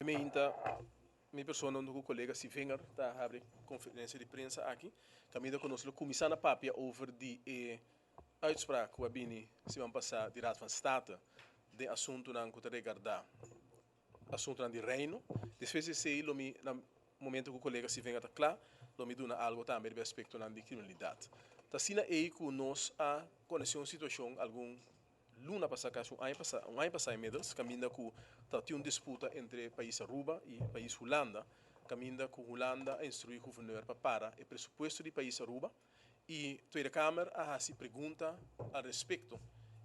Meinta, mi persona hunto cu colega Sivinger ta habri conferencia di prensa aki. Caminda cu nos lo cuminsa na papia over di e uitspraak cu a bini siman pasa di Raad van State den asuntonan cu ta regarda asuntonan di Reino. Despues di esey lo mi na momento cu colega Sivinger ta cla lo mi duna algo tambe riba e aspectonan di criminalidad. Ta asina ey cu nos a conoce un situacion algun luna pasá, kasi un aña pasá, un aña pasá inmiddels, kaminda ku ta tin un disputa entre pais Aruba i pais Hulanda, kaminda ku Hulanda a instruí guverneur pa para e presupuesto di pais Aruba i Tweede Kamer a hasi pregunta al respekto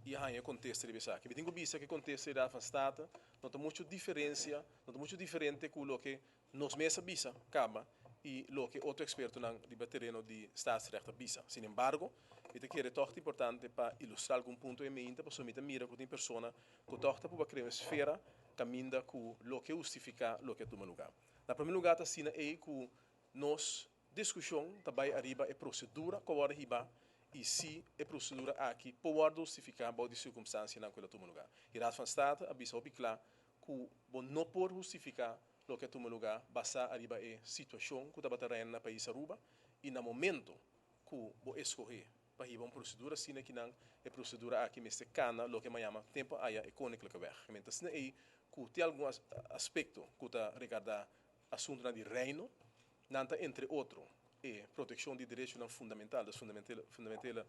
i a haña kontesta riba esaki. Mi tin ku bisa ku e kontesta di Raad van State no ta muchu diferensia, no ta muchu diferente ku loke Nos mes a bisa kaba i loke otro ekspertonan riba tereno di staatsrecht a bisa. Sin embargo, mi ta kere tòg ta importante pa ilustrá algun punto e meinta pasobra mi ta mira ku tin persona ku tòg ta pruba krea un esfera kaminda ku loke hustifiká loke a tuma lugá. Na promé lugá ta asina ei ku nos diskushon ta bai ariba e prosedura ku a wòrdu hibá i si e prosedura aki por wòrdu hustifiká bou di sirkumstansianan ku el a tuma lugá. I Raad van State a bisa hopi kla ku bo no por hustifiká loke a tuma lugá basá ariba e situashon ku tabata reina na pais Aruba i na momento ku bo eskohé pa hiba un prosedura asina kinan e prosedura aki mester kana loke ma yama tempu aya e koninklijke weg. Menta asina ei ku tin algun aspekto ku ta regardá asuntunan di Reino, nan ta entre otro e protekshon di derechonan fundamental, dus fundamentele fundamentele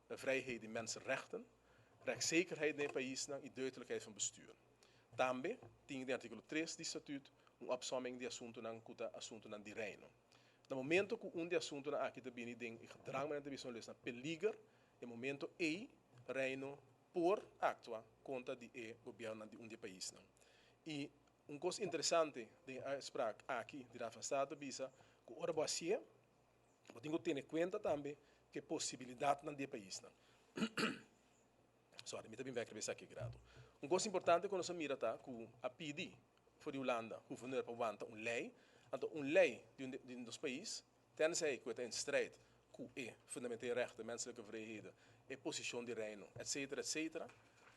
vrijheden i mensenrechten, rechtszekerheid den e paisnan i duidelijkheid van bestuur. Tambe tin den artíkulo tres di Statüt un opsomming di asuntunan ku ta asuntunan di Reino. Na momento ku un di asuntunan aki ta bini den e gedrang manera ta bisa nos les na peliger, e momento ei Reino por aktua kontra di e gobièrnunan di un di e paisnan. I un kos interesante den e uitspraak aki di Raad van State ta bisa ku ora bo hasié, bo tin ku tene kuenta tambe ku e posibilidatnan di e paisnan. Sorry, mi ta bin bek riba esaki grado. Un kos importante ku nos a mira ta ku a pidi for di Hulanda guverneur pa wanta un lei, anto un lei di un di nos pais, tenzij ku e ta in strijd ku e fundamentele rechten, menselijke vrijheden, e posishon di Reino, etcetera, etcetera,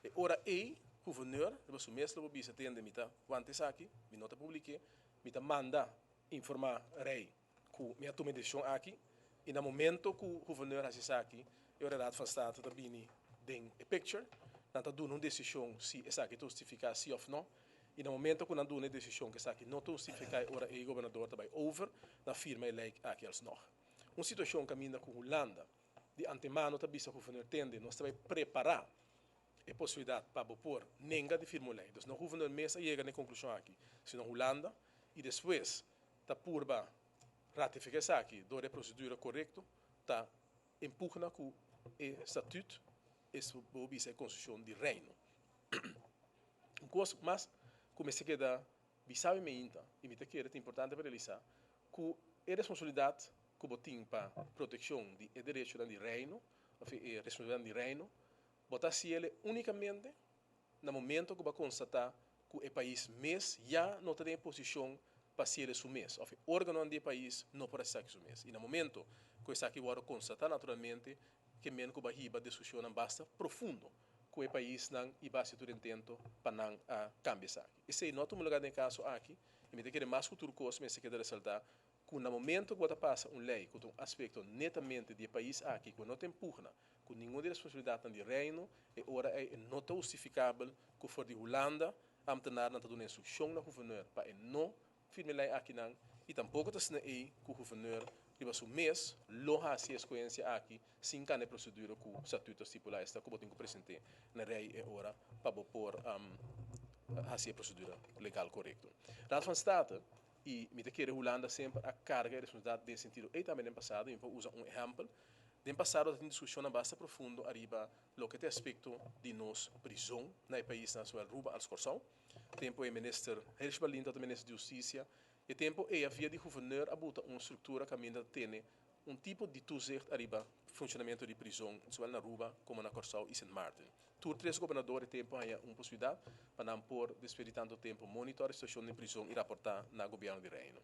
e ora ei guverneur riba su mes lo por bisa, tende mi ta wanta esaki, mi no ta publik'é, mi ta manda informá Rei ku mi a tuma e desishon aki i na momento ku guverneur hasi esaki e ora Raad van State ta bini den e picture, nan ta duna un desishon si esaki ta hustifiká si òf no i na momento ku nan duna e desishon ku esaki no ta hustifiká e ora ei gobernador ta bai over na firma e lei aki alsnog. Un situashon kaminda ku Hulanda di antemano ta bisa guverneur tende nos ta bai prepará e posibilidat pa bo por nenga di firma un lei. Dus no guverneur mes a yega na e konklushon aki sino Hulanda i despues ta purba ratifica esaki door e procedura corecto ta impugna cu e statuut es bo bisa e constitucion di Reino. Un cos mas cu mester keda bisa mi meinta y mi ta kere ta importante pa realisa cu e responsabilidad cu bo tin pa proteccion di e derechonan di Reino of e responsabilidadnan di Reino bo ta haciele unicamente na momento ku bo a konstatá ku e pais mes ya no ta den e posishon pa hasiel su mes òf e órganonan di e pais no por hasi esaki su mes. I na momento ku esaki wòrdu konstatá naturalmente ke men ku bo a hiba diskushonnan basta profundo ku e paisnan i basi tur intento pa nan a kambia esaki. Esei no a tuma lugá den e kaso aki i mi ta kere mas ku tur kos mester keda resaltá ku na momento ku bo ta pasa un lei ku ta un aspekto netamente di e pais aki ku no ta empugna ku ningun di responsabilidatnan di Reino, e ora ei e no ta hustifikabel ku for di Hulanda ambtenarnan ta duna instrukshon na guverneur pa e no firma e lei akinan i tampoko ta asina ei ku guverneur riba su mes lo hasi e eskohensia aki sin kana e prosedura ku statuut ta stipulá, esta ku bo tin ku present'é na Rei e ora pa bo por hasi e prosedura legal korekto. Raad van State i mi ta kere Hulanda semper a karga e responsabilidat den sentido ei tambe den pasado i mi por usa un ehèmpel. Den pasado ta tin diskushonnan basta profundo ariba loke ta e aspekto di nos prizon na e paisnan zowel Aruba als Kòrsou. Tempu e minister Hirsch Ballin tabata minister di Hustisia, e tempu ei a via di guverneur a buta un struktura kaminda ta tene un tipo di toezicht ariba funshonamentu di prizon zowel na Aruba komo na Kòrsou i Sint Maarten. Tur tres gobernador e tempu haña un posibilidat pa nan por despues di tantu tempu monitor e situashon den prizon i raportá na gobièrnu di Reino.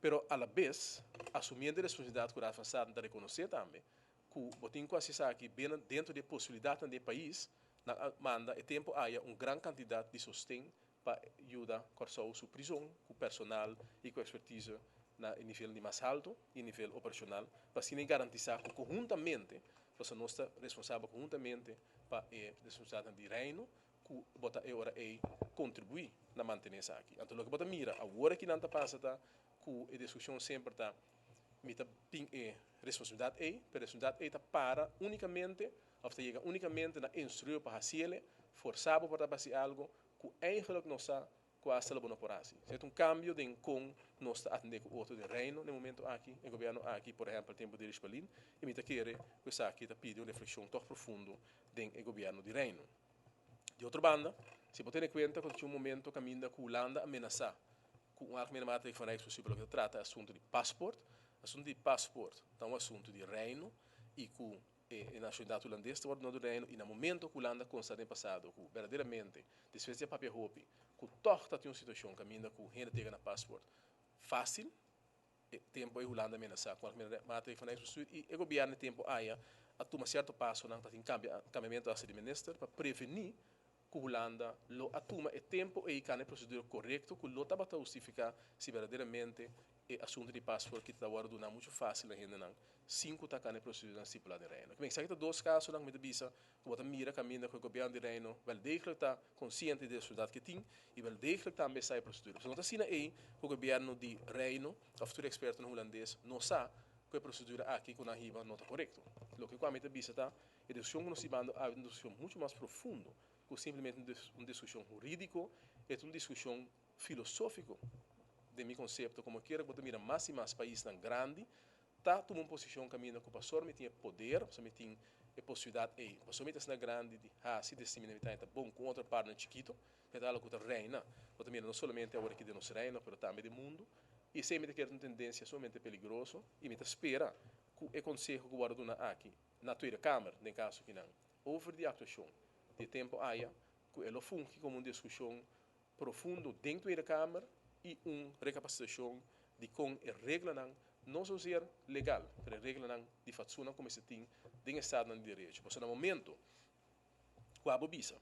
Pero alabes, asumiendo e responsabilidat ku Raad van State ta rekonosé tambe, ku bo tin ku hasi esaki binnen dentro di e posibilidatnan di e pais, nan a manda e tempu aya un gran kantidat di sosten pa yuda Kòrsou su prizon ku personal i ku ekspertise na e nivel di mas haltu i nivel operashonal pa asina garantisá ku konhuntamente, pasobra nos ta responsabel konhuntamente pa e responsabilidatnan di Reino, ku bo ta e ora ei kontribuí na mantené esaki. Anto loke bo ta mira awor aki nan ta pasa ta ku e diskushon semper ta mi ta bin e responsabilidat ei, pero e responsabilidat ei ta para únikamente òf ta yega únikamente na instruí bo pa hasiel, forsá bo por ta hasi algu ku eigenlijk nos sa ku hasta lo bo no por hasi. Esei ta un kambio den kon nos ta atendé ku otro den Reino na e momento aki, e gobièrnu aki, por ehèmpel tempu di Richelin, i mi ta kere ku esaki ta pidi un reflekshon tòg profundo den e gobièrnu di Reino. Di otro banda, si bo tene kuenta ku ta tin un momento kaminda ku Hulanda a menasá ku un algemene maatregel van Rijksbestuur pa loke ta trata e asuntu di pasport. Asuntu di pasport ta un asuntu di Reino i ku e nashonalidat hulandes ta wòrdu duna di Reino i na momento ku Hulanda konstata den pasado ku berdaderamente despues di a papia hopi ku tòg ta tin un situashon kaminda ku hende ta yega na pasport fásil, e tempu ei Hulanda a menasá ku algemene maatregel van Rijksbestuur i e gobièrnu e tempu aya a tuma sierto pasonan pa tin kambiamentu hasi di minister pa prevení ku Hulanda lo a tuma e tempu ei kana e prosedura korekto ku lo tabata hustifiká si berdaderamente e asuntu di paspoort ki ta wòrdu duná muchu fásil na hendenan sin ku ta kana e proseduranan stipulá den Reino. Kimen esaki ta dos kasonan ku mi ta bisa ku bo ta mira kaminda ku e gobièrnu di Reino wèl degelijk ta konsiente di e resultat ku e tin i wèl degelijk tambe sa e prosedura. Pasobra no ta asina ei ku gobièrnu di Reino òf tur ekspertonan hulandes no sa ku e prosedura aki ku nan hiba no ta korekto. Loke ku ami ta bisa ta E diskushon ku nos hibando awe ta un diskushon muchu mas profundo ku simplemente un diskushon hurídiko, e ta un diskushon filosófiko den mi konsepto, komo kier ku bo ta mira mas i mas paisnan grandi ta tuma un posishon kaminda ku pasor mi tin e poder, pasor mi tin e posibilidat ei, pasor mi ta asina grandi di hasi desiminda mi ta ta bon ku un otro partner chikitu, e ta algu ku ta reina, bo ta mira no solamente awor aki den nos reino pero tambe den mundu, i esei mi ta kere ta un tendensia sumamente peligroso i mi ta spera ku e konseho ku wòrdu duna aki na Tweede Kamer den kaso kinan over di aktuashon di e tempu aya ku e lo fungi komo un diskushon profundo den Tweede Kamer i un rekapasitashon di kon e reglanan no zozeer legal pero e reglanan di fatsoennan ku mester tin den estadonan di derecho. Pasobra na momento ku abo bisa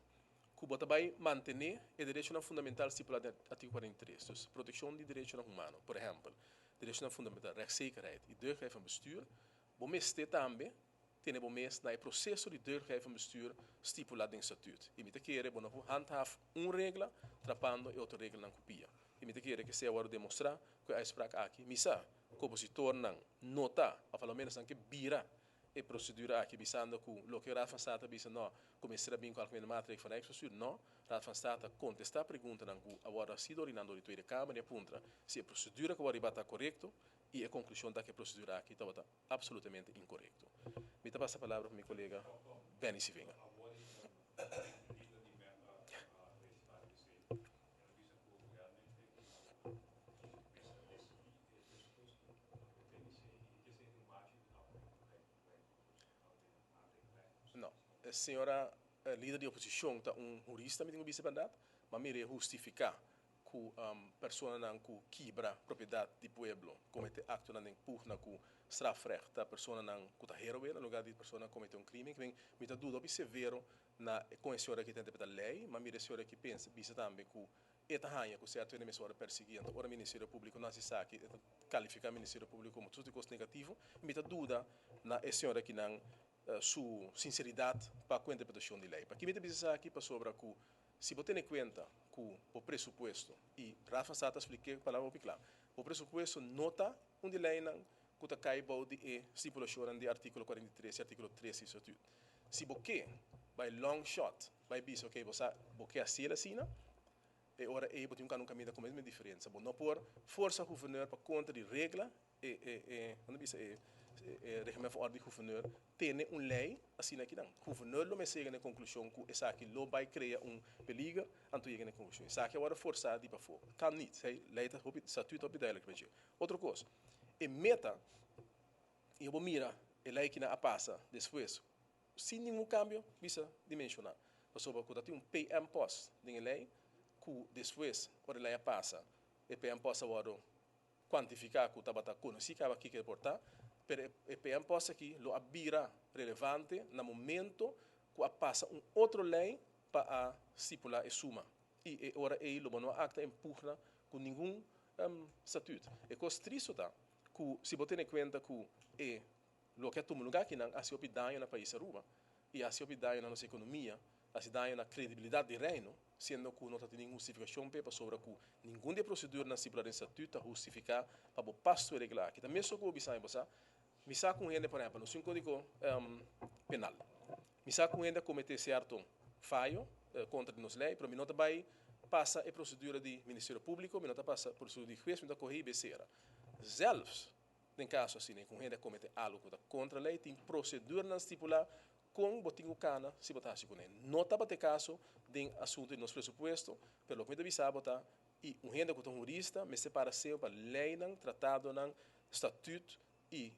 ku bo ta bai mantené e derechonan fundamental stipulá den artíkulo 43, dus protekshon di derechonan humano, por ehèmpel, derechonan fundamental, rechtszekerheid i deugdheid van bestuur, Bo mester tambe tene bo mes na e proseso di deugdheid van bestuur stipulá den statuut. I mi ta kere bo no por handhaaf un regla trapando e otro reglanan ku pia. I mi ta kere ke sea wòrdu demostrá ku e uitspraak aki, mi sa ku opositornan no ta, òf alomenos nan ke bira e prosedura aki bisando ku loke Raad van State a bisa no, ku mester a bin ku Algemene Maatregel van Rijksbestuur. No, Raad van State a kontestá preguntanan ku a wòrdu hasi dor di nan dor di Tweede Kamer i a puntra si e prosedura ku a wòrdu riba ta korekto. I e konklushon ta ku e prosedura aki tabata apsolutamente inkorekto. Mi ta pasa palabra pa mi kolega Benny Sivinga. No, e señora lider di oposishon ta un hurista, mi tin ku bisa bèrdat, ma mira e hustifiká ku personanan ku kibra propiedat di pueblo, komete aktonan den pugna ku strafrecht ta personanan ku ta heroe na lugar di persona ku komete un krimen. Kimen mi ta duda hopi severo na kon e señor aki ta interpreta lei, ma mira e señor aki pensa bisa tambe ku e ta haña ku sierto hende mester wòrdu persiguí. Anto ora Ministerio Públiko no hasi esaki e ta kalifiká Ministerio Públiko komo tur kos negativo. Mi ta duda na e señor akinan su sinseridat pa ku interpretashon di lei. Pakí mi ta bisa esaki? Pasobra ku Si bo tene kuenta ku bo presupuesto, i Raad van State a splik'é ku palabra hopi kla, bo presupuesto no ta un di leinan ku ta kai bou di e stipulashonnan di artíkulo 43 i artíkulo 3 di Statut. Si bo ke bai long shot, bai bisa oke bo sa bo ke hasiel asina, e ora ei bo tin un kanda un kaminda kompletamente diferente. Bo no por forsa guverneur pa kontra di regla e e e nan ta bisa e e reglement van orde di guverneur tene un lei asina aki nan. Guverneur lo mester yega na e konklushon ku esaki lo bai krea un peliger, anto yega na e konklushon. Esaki a wòrdu forsá di pafó. Kan nit. Esei lei ta hopi, statuut ta hopi duidelijk riba dje. Otro kos, e meta, i bo mira e lei kinan a pasa despues sin ningun kambio bisa di menshoná. Pasobra ku ta tin un PM post den e lei ku despues ora e lei a pasa e PM post a wòrdu kuantifiká ku tabata konosí kaba kiko e por ta, pero e PM post aki lo a bira relevante na momento ku a pasa un otro lei pa a stipulá e suma. I e ora ei lo bo no a akta en pugna ku ningun statuut. E kos tristu ta ku si bo tene kuenta ku e loke a tuma lugá akinan a hasi hopi daño na pais Aruba i a hasi hopi daño na nos ekonomia, a hasi daño na kredibilidat di Reino, siendo ku no ta tin ningun hustifikashon p'e pasobra ku ningun di e proseduranan stipulá den statuut ta hustifiká pa bo pas tur e regla aki. Ta mesun ku bo bisa mi, bo sa, mi sa ku un hende, por ehèmpel, nos tin un kódigo penal. Mi sa ku un hende a kometé sierto fayo kontra di nos lei, pero mi no ta bai pasa e prosedura di Ministerio Públiko, mi no ta pasa prosedura di hues, mi ta kohe i bai sera. Zelfs den kaso asina ku un hende a kometé algu ku ta kontra lei, tin proseduranan stipulá kon bo tin ku kana si bo ta hasi kuné. No tabata e kaso den asuntu di nos presupuesto, pero loke mi ta bisa bo ta i un hende ku ta un hurista mester para seu pa leinan, tratadonan, statut i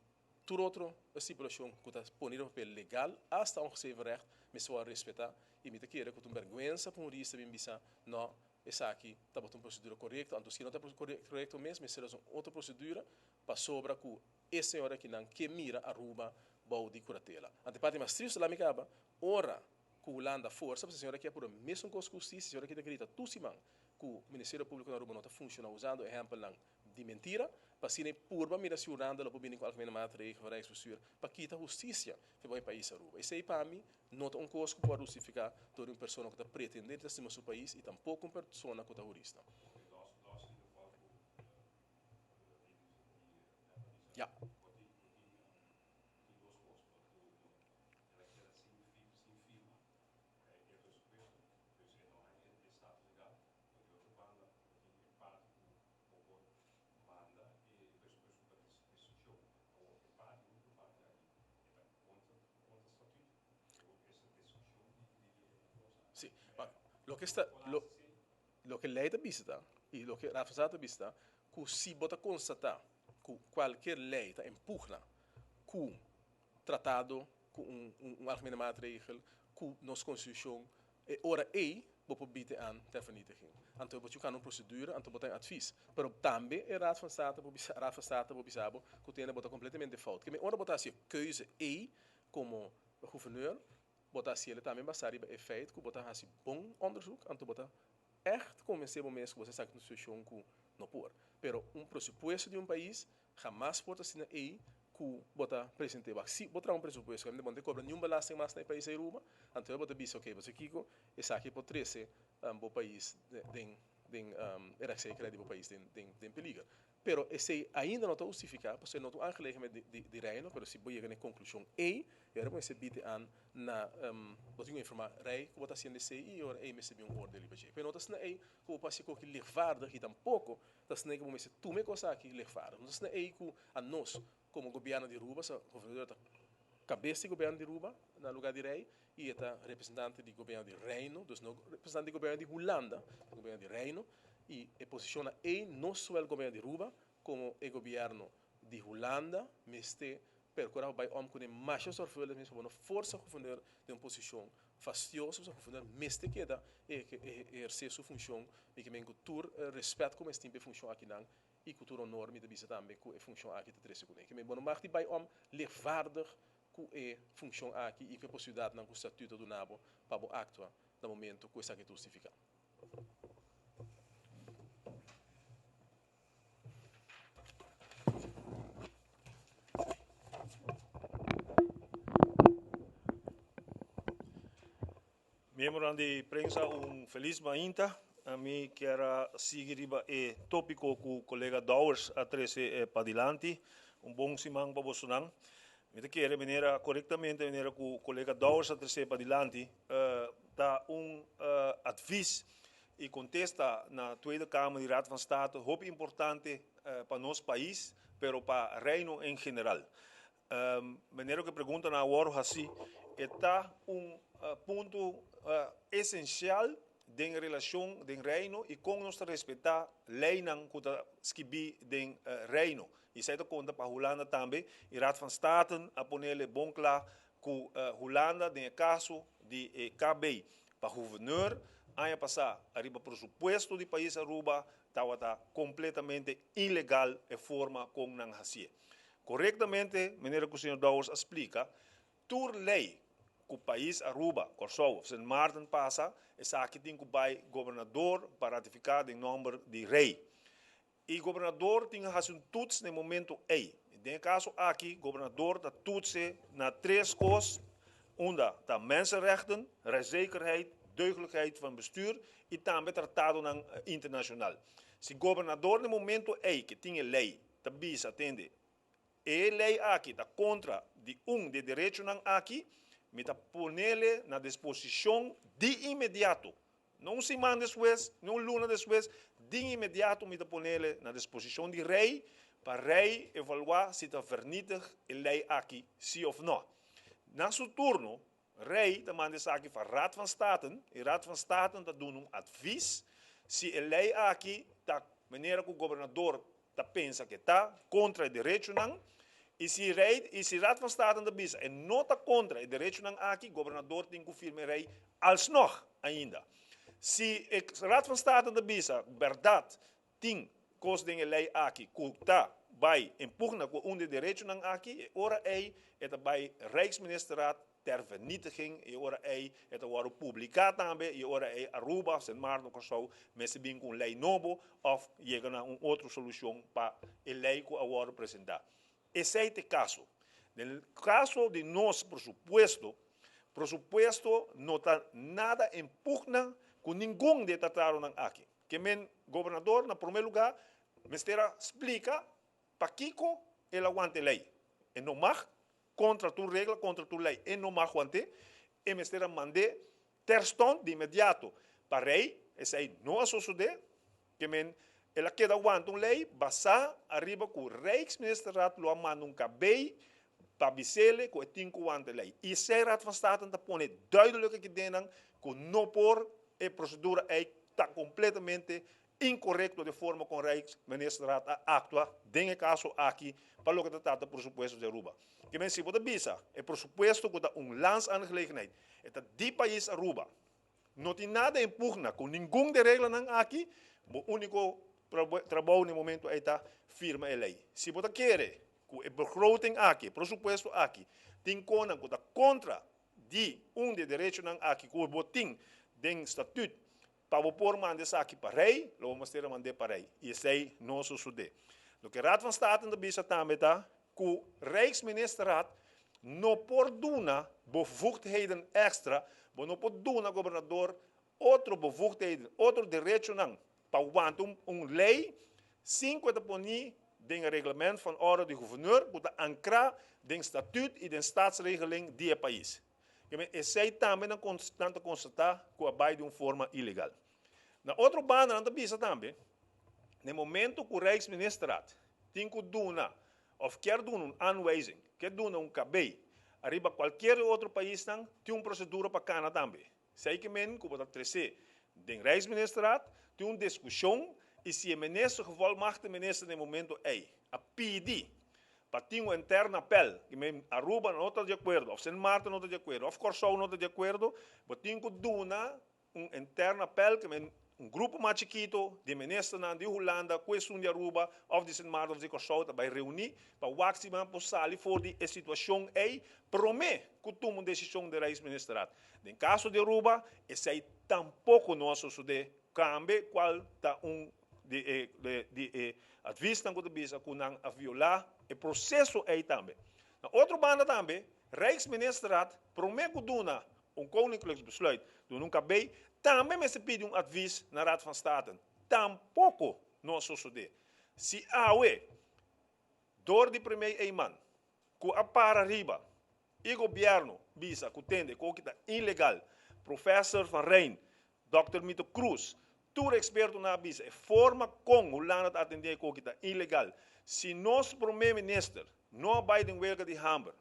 Tur otro stipulashon ku ta pone riba papel legal, asta ongeschreven recht, mester wòrdu respetá i mi ta kere ku ta un bèrgwensa pa un hurista bin bisa, nò, esaki tabata un prosedura korekto, anto si no ta korekto mes, mester hasi un otro prosedura pasobra ku e señor akinan ke mira Aruba bou di kuratela. Anto e parti mas tristu la mi kaba, ora ku Hulanda forsa, pasobra e señor aki a puru mesun kos ku hustisia, e señor aki ta grita tur siman ku Ministerio Públiko na Aruba no ta funshoná usando ehèmpelnan di mentira, pa asina e purba mira si Hulanda lo por bini ku algemene maatregel van Rijksbestuur pa kita hustisia for bo e pais Aruba. Esei pa mi no ta un kos ku por hustifiká dor di un persona ku ta pretendé di ta stima su pais i tampoko un persona ku ta hurista. Ya. Bo por manda e presupuesto pa discusion. Awor e parti, e otro parti aki e ta contra contra statuut. Awor esa discusion di di e cosa aki. Si, ma loke sta lo loke ley ta bisa ta y loke Raad van State ta bisa ta cu si bo ta constata cu cualkier ley ta empugna cu tratado cu un un algemene maatregel cu nos constitucion E ora ei bo por bite aan ter vernietiging. Anto bo chuka na un procedura, anto bo ta un advies. Pero tambe e Raad van State por bisa, Raad van State por bisa bo cu tene bo ta completamente fout. Keme ora bo ta haci e keuze ei como gouverneur, bo ta haciele tambe basa riba e feit cu bo ta haci bon onderzoek, anto bo ta echt convence bo mes cu bo ta esaki un situacion cu no por. Pero un presupuesto di un pais Hamas por ta asina ei ku bo ta present'é. Wak, si bo traha un presupuesto kaminda bo no ta kobra niun belasting mas na e pais Aruba, anto bo ta bisa, oke, bo sa kiko, esaki por trese bo pais den den e rechtszekerheid di bo pais den den den peliger. Pero esei ainda no ta hustifiká, pasobra e no ta un aangelegenheid di di Reino, pero si bo yega na e konklushon ei, e ora bo mester bite an na bo tin ku informá Rei ku bo ta hasiendo esei i e ora ei mester bin un oordeel riba dje. Pero no ta asina ei ku bo por hasi koki lichtvaardig i tampoko Ta asina ku bo mester tuma e kos aki lichtvaardig. No ta asina ei ku a nos komo gobièrnu di Aruba, sa gobernador ta kabes di gobièrnu di Aruba na lugá di rei i e ta representante di gobièrnu di Reino, dus no representante di gobièrnu di Hulanda, ta gobièrnu di Reino i e posishonnan ei no suel gobièrnu di Aruba komo e gobièrnu di Hulanda mester percura pa bay om cune masha zorgvuldig mes pa bo no forsa guverneur den un posicion fastioso pasobra guverneur mester keda eherce su funcion mi ke men cu tur respet cu mes tin pa e funcion akinan y cu tur honor mi ta bisa tambe cu e funcion aki ta trece cune ke men bo no mag di bay om lichtvaardig cu e funcion aki y cu e posibilidadnan cu statuut a duna bo pa bo actua na momento cu esaki ta hustifica. Miembronan di prensa un felis mainta. Mi kier a sigui riba e tópiko ku kolega Dowers a trese padilanti. Un bon siman pa bosonan. Mi ta kere manera korektamente manera ku kolega Dowers a trese padilanti ta un advis E kontesta na Tweede Kamer di Raad van State hopi importante pa nos pais, pero pa Reino en general. Manera ku e preguntanan a wòrdu hasí, e ta un punto esensial den relashon den Reino i kon nos ta respetá leinan ku ta skibí den Reino. I esei ta konta pa Hulanda tambe i Raad van State a ponele bon kla ku Hulanda den e kaso di e KB pa gouverneur aña pasá ariba presupuesto di pais Aruba tabata completamente ilegal e forma con nan hacié. Corectamente, manera cu señor Dowers a splica, tur ley. ku pais Aruba, Kòrsou òf Sint Maarten pasa, esaki tin ku bai gobernador pa ratifiká den nòmber di rei. E gobernador tin hasi un toets na e momento ei. Den e kaso aki gobernador ta toetse na tres kos, unda ta mensenrechten, rechtszekerheid, deugdelijkheid van bestuur i tambe tratadonan internashonal. Si gobernador na e momento ei ke tin e lei ta bisa tende e lei aki ta kontra di un di e derechonan aki, mi ta ponele na disposishon di inmediato. No un siman despues, no un luna despues, din inmediato mi ta ponele na disposishon di rei pa rei evaluá si ta vernietig e lei aki si òf no. Na su turno, rei ta manda esaki pa Raad van Staten i Raad van Staten ta duna un advis si e lei aki ta manera ku gobernador ta pensa ku e ta kontra e derechonan i si rei i si Raad van Staten ta bisa e no ta kontra e derechonan aki, gobernador tin ku firma e rei alsnog ainda. Si e Raad van State ta bisa bèrdat tin kos den e lei aki ku ta bai en pugna ku un di e derechonan aki, e ora ei e ta bai Rijksministerraad ter vernietiging, e ora ei e ta wòrdu publiká tambe i e ora ei Aruba, Sint Maarten, Kòrsou mester bin ku un lei nobo òf yega na un otro solushon pa e lei ku a wòrdu presentá. Esei ta e kaso. Den kaso di nos presupuesto, presupuesto no ta nada en pugna ku ningun di e tratadonan aki. Ke men gobernador na promé lugá mester a splika pakiko el a wanta e lei. E no mag kontra tur regla, kontra tur lei. E no mag want'é. E mester a mand'é terstond, di inmediato, pa rei. Esei no a sosodé. Ke men el a keda wanta un lei basá ariba ku Rijksministerraad lo a manda un kabei pa bis'ele ku e tin ku wanta e lei. I esei Raad van State ta pone duidelijk aki den nan ku no por e prosedura ei ta kompletamente inkorekto de forma kon Rijksministerraad a aktua den e kaso aki pa loke ta trata presupuesto di Aruba. Ke men si bo ta bisa e presupuesto ku ta un landsaangelegenheid e ta di pais Aruba. No tin nada en pugna ku ningun di e reglanan aki, bo úniko trabou na e momento ei ta firma e lei. Si bo ta kere ku e begroting aki, e presupuesto aki, tin konan ku ta kontra di un di e derechonan aki ku bo tin den statut pa bo por manda esaki pa rei, lo bo mester a mand'é pa rei. I esei no sosodé. Loke Raad van State ta bisa tambe ta ku Rijksministerraad no por duna bevoegdheden extra, bo no por duna gobernador otro bevoegdheden, otro derechonan pa wanta un ley sin ku e ta poni den e Reglement van Orde di Gouverneur ku ta ankrá den Statuut i den Staatsregeling di e pais. Esei tambe nan ta konstatá ku a bai di un forma ilegal. Na otro banda nan ta bisa tambe, na e momento ku Rijksministerraad tin ku duna òf kier duna un aanwijzing, kier duna un kabei ariba kualkier di otro paisnan, tin un prosedura pa kana tambe. Esei ke men ku bo ta tresé den Rijksministerraad, tin un diskushon i si e minister gevolmachtigde minister na e momento ei a pidi pa tin un interne appel, ke men Aruba no ta di akuerdo òf Sint Maarten no ta di akuerdo òf Kòrsou no ta di akuerdo, bo tin ku duna Un interne appel ke men un grupo mas chikito di ministernan di Hulanda ku esun di Aruba òf di Sint Maarten òf di Kòrsou ta bai reuní pa wak si nan por sali for di e situashon ei promé ku tuma un desishon den Rijksministerraad. Den kaso di Aruba esei tampoko no a sosodé kambe kual ta un di e di e advisnan ku ta bisa ku nan a violá e proseso ei tambe. Na otro banda tambe Rijksministerraad promé ku duna Un Koninklijks Besluit duna un kabei, tambe mester pidi un advis na Raad van State. Tampoko no a sosodé. Si awe, dor di Premier Eman, ku a para riba i gobièrnu bisa ku tende ku oki ta ilegal, Professor Van Rijn, Dòkter Mito Cruz, tur ekspertonan a bisa e forma kon Hulanda ta atendé e koki ta ilegal. Si nos Prome Minister no a bai den welga di hamber,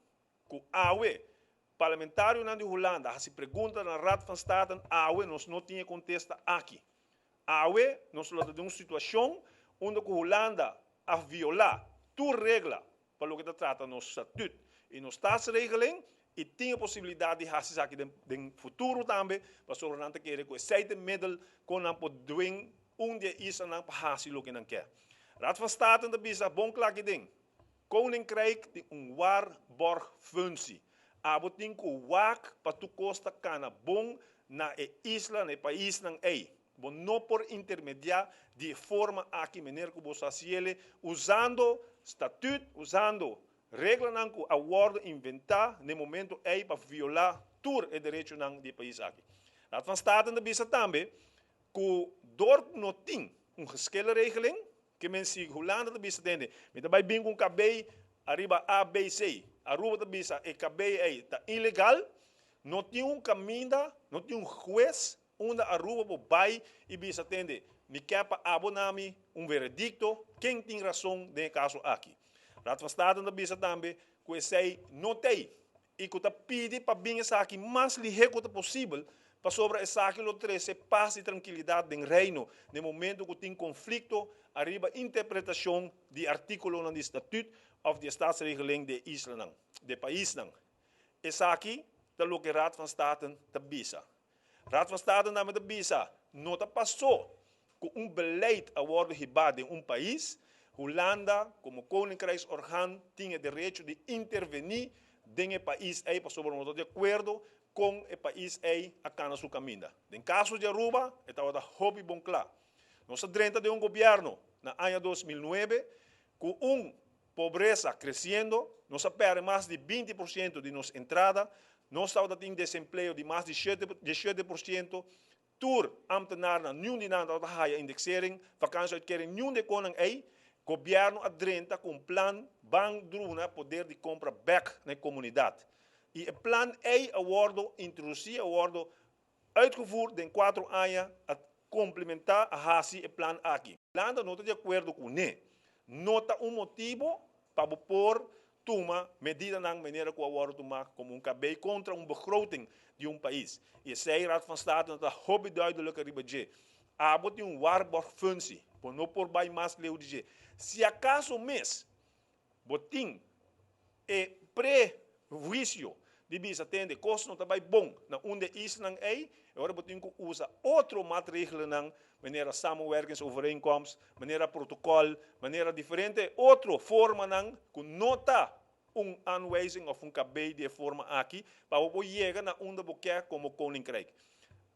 ku awe Parlamentarionan di Hulanda a hasi pregunta na Raad van State awe nos no tin e kontesta aki. Awe nos lo ta den un situashon unda ku Hulanda a violá tur regla pa loke ta trata nos statut i nos staatsregeling i tin e posibilidat di hasi esaki den den futuro tambe pasobra nan ta kere ku esei ta e middel kon nan por dwing un di e islanan pa hasi loke nan ke. Raad van State ta bisa bon kla aki den. Koninkrijk tin un waarborgfunctie. Abo tin ku wak pa tur kos ta kana bon na e isla, na e paisnan ei. Bo no por intermediá di e forma aki manera ku bo sa hasiele usando statuut, usando reglanan ku a wòrdu inventá na e momento ei pa violá tur e derechonan di e pais aki. Raad van State ta bisa tambe ku dor ku no tin un geschillenregeling, ke men si Hulanda ta bisa tende, mi ta bai bin ku un kabei ariba A, B, C, Aruba ta bisa e kabei ei ta ilegal, no tin un kaminda, no tin un hues unda Aruba por bai i bisa tende, mi ke pa abo na mi un veredikto, ken tin rason den e kaso aki. Raad van State ta bisa tambe ku esei no t'ei i ku ta pidi pa bin esaki mas lihé ku ta posibel pasobra esaki lo trese pas i trankilidat den Reino den momento ku tin konflikto ariba interpretashon di artíkulonan di Statuut òf di e Staatsregeling di e islanan, di e paisnan. Esaki ta loke Raad van State ta bisa. Raad van State tambe ta bisa, no ta pasó ku un beleid a wòrdu hibá den un pais, Hulanda komo Koninkrijksorgaan tin e derecho di intervení den e pais ei pasobra no ta di akuerdo kon e pais ei a kana su kaminda. Den kaso di Aruba e tabata hopi bon kla. Nos a drenta den un gobièrnu na aña 2009 ku un pobresa kresiendo, nos a pèrdè mas di 20% di nos entrada, nos tabata tin desempleo di mas di 7%, tur ambtenarnan, niun di nan tabata haya indexering, vakantieuitkering, niun di e konan ei. Gobièrnu a drenta ku un plan ban druna poder di kompra bèk na e komunidat. I e plan ei a wòrdu introdusí, a wòrdu uitgevoerd den 4 aña, a komplementá, a hasi e plan aki. Hulanda no ta di akuerdo kuné. No ta un motibu pa bo por tuma medidanan manera ku a wòrdu tumá komo un kabei kontra un begroting di un pais. I esei Raad van State no ta hopi duidelijk riba dje. Abo tin un waarborgfunctie, bo no por bai mas leu di dje. Si akaso mes bo tin e prehuisio di bisa tende kos no ta bai bon na un di e islanan ei, e ora bo tin ku usa otro maatregelennan manera samenwerkingsovereenkomst, manera protokòl, manera diferente otro formanan ku no ta un aanwijzing òf un kabei di e forma aki pa bo por yega na unda bo ke komo Koninkrijk.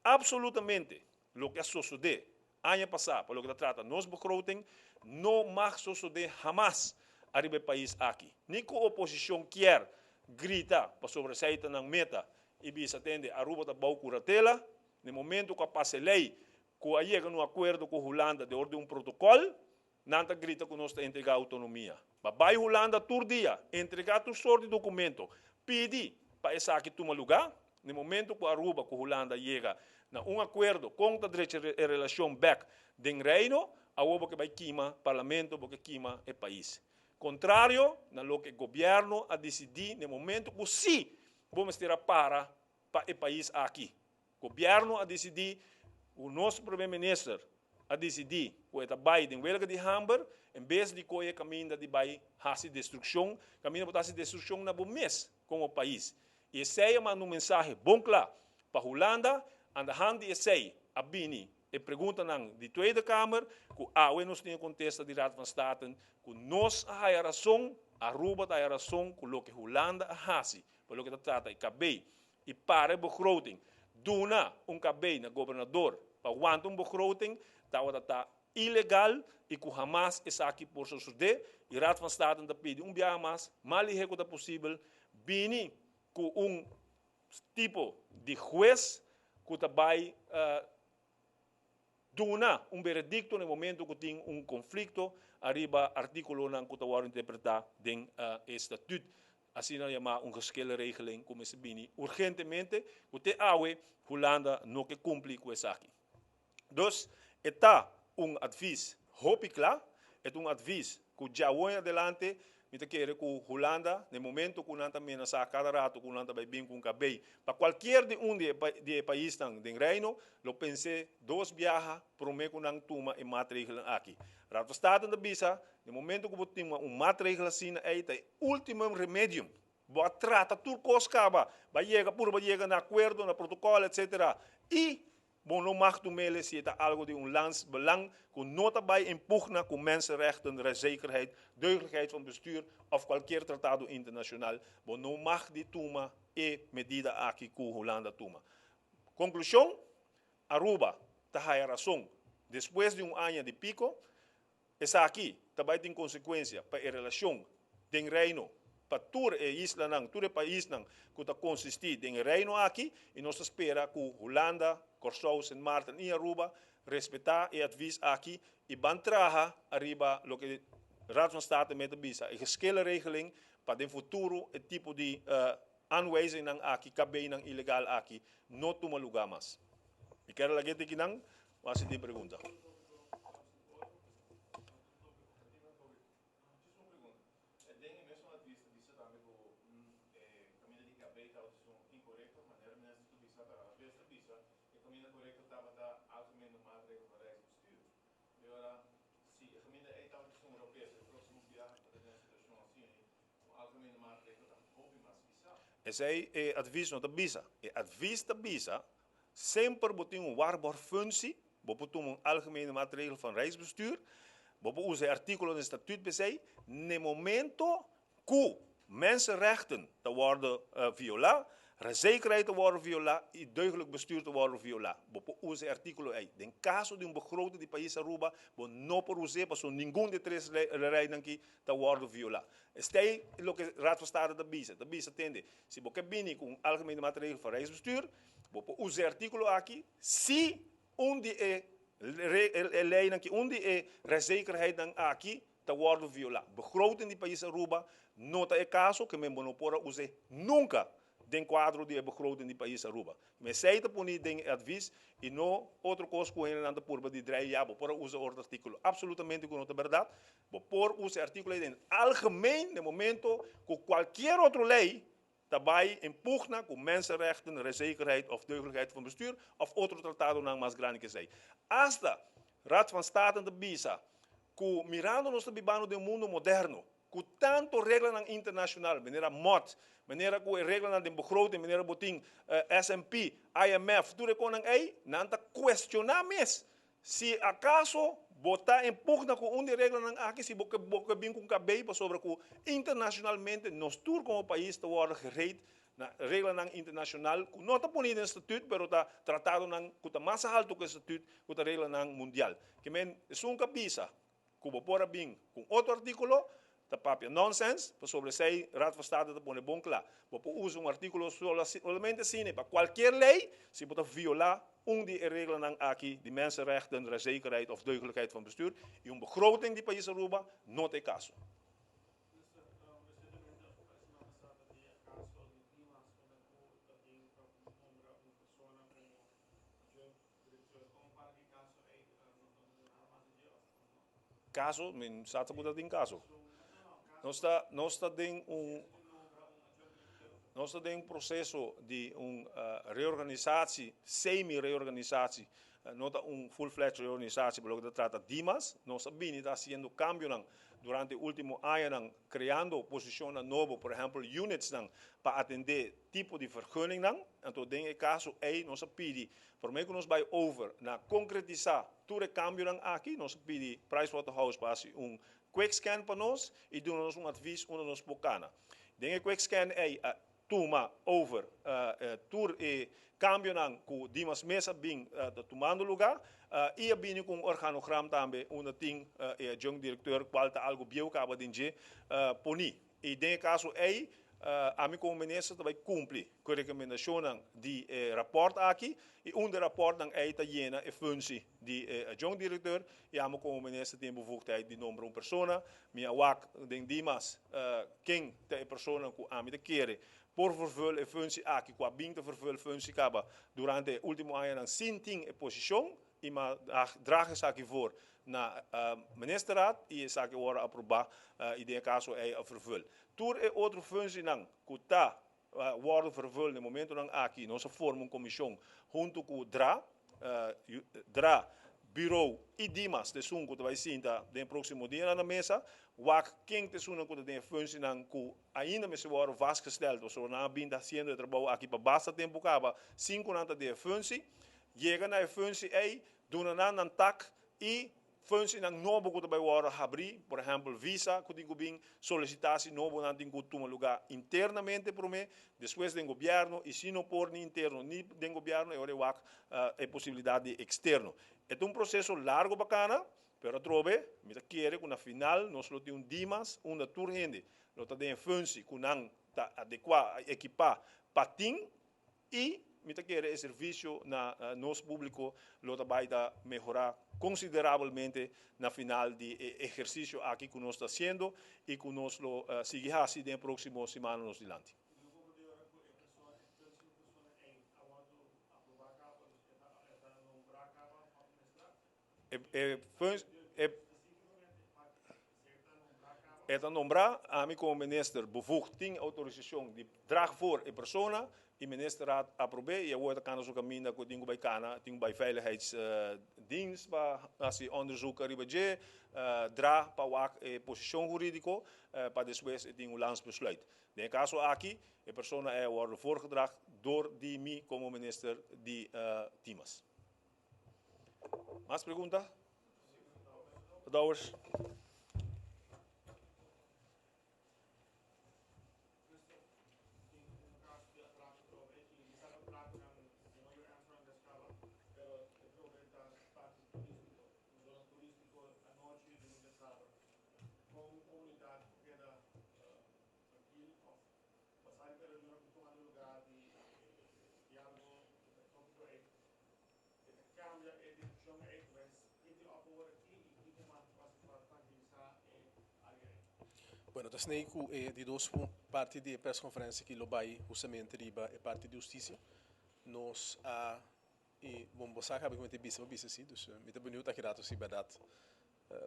Absolutamente loke a sosodé aña pasá pa loke ta trata nos begroting no mag sosodé hamas ariba e pais aki. Ni ku oposishon kier grita pasobra esei ta nan meta i bisa tende Aruba ta bou kuratela, na e momento ku a pasa e lei ku a yega na un akuerdo ku Hulanda dor di un protokòl, nan ta grita ku nos ta entregá outonomia. Ba bai Hulanda tur dia, entregá tur sort di dokumento, pidi pa esaki tuma lugá. Na e momento ku Aruba ku Hulanda yega na un akuerdo kon ta drecha e relashon bèk den Reino, awor bo ke bai kima parlamento, bo ke kima e pais. Kontrario na loke gobièrnu a disidí na e momento ku sí bo mester a para pa e pais aki. Gobièrnu a disidí ku nos Prome Minister a disidí ku e ta bai den welga di hamber en bes di kohe kaminda di bai hasi destrukshon, kaminda bo ta hasi destrukshon na bo mes komo pais. I esei a manda un mensahe bon kla pa Hulanda, andahand di esei a bini e preguntanan di Tweede Kamer ku awe nos tin e kontesta di Raad van State ku nos a haya rason, Aruba ta haya rason ku loke Hulanda a hasi pa loke ta trata e KB i para e begroting, duna un KB na gobernador pa wanta un begroting tabata ta ilegal i ku hamas esaki por sosodé i Raad van State ta pidi un biaha mas, mas lihé ku ta posibel, bini ku un tipo di hues ku ta bai duna un veredikto na e momento ku tin un konflikto ariba artíkulonan ku ta wòrdu interpretá den e statüt, asina yamá un geschillenregeling ku mester bini urgentemente, ku te awe Hulanda no ke kumpli ku esaki. Dus e ta un advis hopi kla, e ta un advis ku djawoy adelante mi ta kere ku Hulanda na e momento ku nan ta menasá kada rato ku nan ta bai bin ku un kabei pa kualkier di un di e paisnan den Reino lo pens'é dos biaha promé ku nan tuma e maatregelnan aki. Raad van State ta bisa na e momento ku bo tuma un maatregel asina ei ta e ultimum remedium. Bo a trata tur kos kaba, bo a yega puru bo a yega na akuerdo, na protokòl etsetera i. Bo no mag tumele si e ta algo di un landsbelang ku no ta bai en pugna ku mensenrechten, rechtszekerheid, deugdelijkheid van bestuur of kualkier tratado internashonal. Bo no mag di tuma e medida aki ku Hulanda tuma. Konklushon, Aruba ta haya rason despues di un aña di piko. Esaki ta bai tin konsekuensia pa e relashon den Reino, pa tur e islanan, tur e paisnan ku ta konsistí den e Reino aki i nos ta spera ku Hulanda, Kòrsou, Sint Maarten i Aruba respetá e advis aki i ban traha ariba loke Raad van State me ta bisa, e geschillenregeling, pa den futuro e tipo di aanwijzingnan aki, kabeinan ilegal aki no tuma lugá mas. Mi kier a lag'é tekinan, wak si tin pregunta. Esei e advis no ta bisa. E advis ta bisa, semper bo tin un waarborgfunctie, bo por tuma un algemene maatregel van Rijksbestuur, bo por usa e artíkulo den statuut p'esei, n'e momento ku mensenrechten ta wòrdu violá, rechtszekerheid ta wòrdu violá i deugdelijk bestuur ta wòrdu violá. Bo por usa e artíkulo ei. Den kaso di un begroting di pais Aruba, bo no por us'é pasobra ningun di e tres leynan aki ta wòrdu violá. Esei loke Raad van State ta bisa. Ta bisa, tende, si bo ke bini ku un algemene maatregel van Rijksbestuur, bo por usa e artíkulo aki si un di e leynan aki, un di e rechtszekerheidnan aki ta wòrdu violá. Begroting di pais Aruba no ta e kaso, ke men bo no por a us'é nunka den kuadro di e begroting di pais Aruba. Mesei ta poni den e advis i no otro kos ku hendenan ta purba di drei ya bo por a usa otro artíkulo. Absolutamente ku no ta bèrdat. Bo por usa e artíkulo ei den algemeen den momento ku kualkier otro lei ta bai en pugna ku mensenrechten, rechtszekerheid of deugdelijkheid van bestuur of otro tratadonan mas grandi ku esei. Asta Raad van State ta bisa ku mirando nos ta bibando den un mundo moderno ku tanto reglanan internashonal, manera mot, manera ku e reglanan den begroting, manera bo tin S&P, IMF, tur e konan ei, nan ta kuestioná mes si akaso bo ta en pugna ku un di e reglanan aki, si bo ke bo ke bin ku un kabei pasobra ku internashonalmente nos tur komo pais ta wòrdu gereed na reglanan internashonal ku no ta poni den statut pero ta tratadonan ku ta mas alto ku e statut ku ta reglanan mundial. Ke men esun ka bisa ku bo por a bin ku un otro artíkulo ta papia nonsens, pasobra esei Raad van State ta pone bon kla. Bo por usa un artíkulo solamente asina pa kualkier lei si bo ta violá un di e reglanan aki di mensenrechten, rechtszekerheid of deugdelijkheid van bestuur i un begroting di pais Aruba no ta e kaso. Caso, mi sa ta cu ta tin caso. Nos ta, nos ta den un, nos ta den proceso di un reorganisatie, semi-reorganisatie, no ta un full-fledged reorganisatie, pero loke ta trata Dimas, nos a bini ta haciendo cambionan durante e ultimo añanan, creando posicionnan nobo, por ehempel unitsnan pa atende tipo di vergunningnan. Anto den e caso ey nos a pidi Promé ku nos bai over na konkretisá tur e kambionan aki, nos a pidi Pricewaterhouse pa hasi un quick scan pa nos i duna nos un advis unda nos por kana. Den e quick scan ei a tuma over tur e kambionan ku Dimas mes a bin ta tumando lugá i a bini ku un organogram tambe unda tin e adjunct directeur kual ta algu bieu kaba den dje poní. I den e kaso ei, ami komo minister ta bai kumpli ku e rekomendashonnan di e rapòrt aki i un di e rapòrtnan ei ta yena e funsi di e adjunct directeur i ami komo minister tin e bevoegdheid di nombra un persona. Mi a wak den Dimas ken ta e persona ku ami ta kere por vervul e funsi aki ku a bin ta vervul funsi kaba durante e ultimo añanan sin tin e posishon. I ma draag esaki voor na Ministerraad i esaki a wòrdu aprobá i den e kaso ei a vervul. Tur e otro funsienan ku ta wòrdu vervul na e momentonan aki nos a forma un komishon huntu ku dra, dra, Bureau i Dimas ta esun ku ta bai sinta den e próksimo dianan na mesa wak ken ta esunnan ku ta den e funsienan ku ainda mester wòrdu vastgesteld pasobra nan a bin ta hasiendo e trabou aki pa basta tempu kaba sin ku nan ta den e funsie. Yega na e functie ei, duna nan nan tak i functienan nobo ku ta bai wòrdu habrí, por ehèmpel visa ku tin ku bin, solisitasi nobonan tin ku tuma lugá internamente promé, despues den gobièrnu i si no por ni interno ni den gobièrnu e ora e wak e posibilidat di eksterno. E ta un proseso largu pa kana, pero atrobe mi ta kere ku na final nos lo tin un Dimas unda tur hende lo ta den e functie ku nan ta adekuá, ekipá pa tin I mi ta kere e servisio na nos públiko lo ta bai ta mehorá konsiderabelmente na final di e ehersisio aki ku nos ta hasiendo i ku nos lo sigui hasi den e próksimo simannan nos dilanti. E ta nombrá, ami komo minister bevoegd tin outorisashon di drag voor e persona i ministerraad aprob'é i awor e ta kana su kaminda ku e tin ku bai kana, tin ku bai veiligheidsdienst pa hasi onderzoek ariba dje, dra pa wak e posishon hurídiko pa despues e tin un landsbesluit. Den e kaso aki e persona ei a wòrdu voorgedragd dor di mi komo minister di Dimas. Mas pregunta? Dowers. E ta cambia e direccion ey cu bay spiti op awor aki y kico mas ta pasa pa tranquilisa e area ey. Bueno, ta snei cu e di dos parti di e persconferencia aki lo bay hustamente riba e parti di husticia. Nos a, y bon bo sa caba cu mi ta bisa, bo bisa si, dus mi ta beniut aki rato si berdad